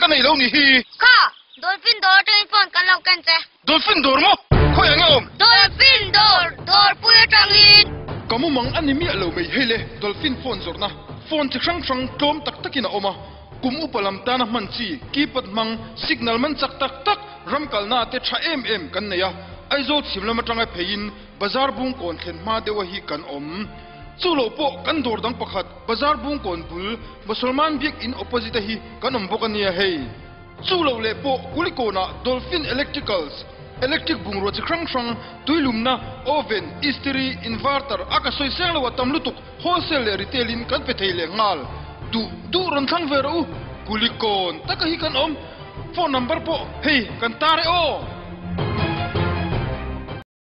ka nei lo ni hi. Kha, Dolphin dawr atangin phone kan lo ken che. Dolphin dawr maw? Khawi enge awm? Dolphin dawr, dawrpui atangin. Ka mumang a ni miah lo mai hei le, Dolphin phone zawrhna, phone chi hrang hrang tlawm tak takin a awm a, kum upa lam tana hman chi, keypad hmang, signal man chak tak tak, ram kalna te tha em em kan nei a, Aizawl chhim lam atanga pheiin Bazar bungkawn thlen hma deuha hi kan awm. Chu lo pawh kan dawr dang pakhat Bazar bungkawn bul Mosolman biak in opposite a hi kan awm bawk a nia hei. Chu lo leh pawh Kulikawnah Dolphin Electricals, electric bungrua chi hrang hrang, tuilumna, oven, istiri, inverter a ka sawi seng lo a tam lutuk wholesale leh retail in kan pe thei leh nghal. Duh duh rawn thlang ve rawh u. Kulikawn taka hi kan awm. Phone number pawh hei kan tar e aw.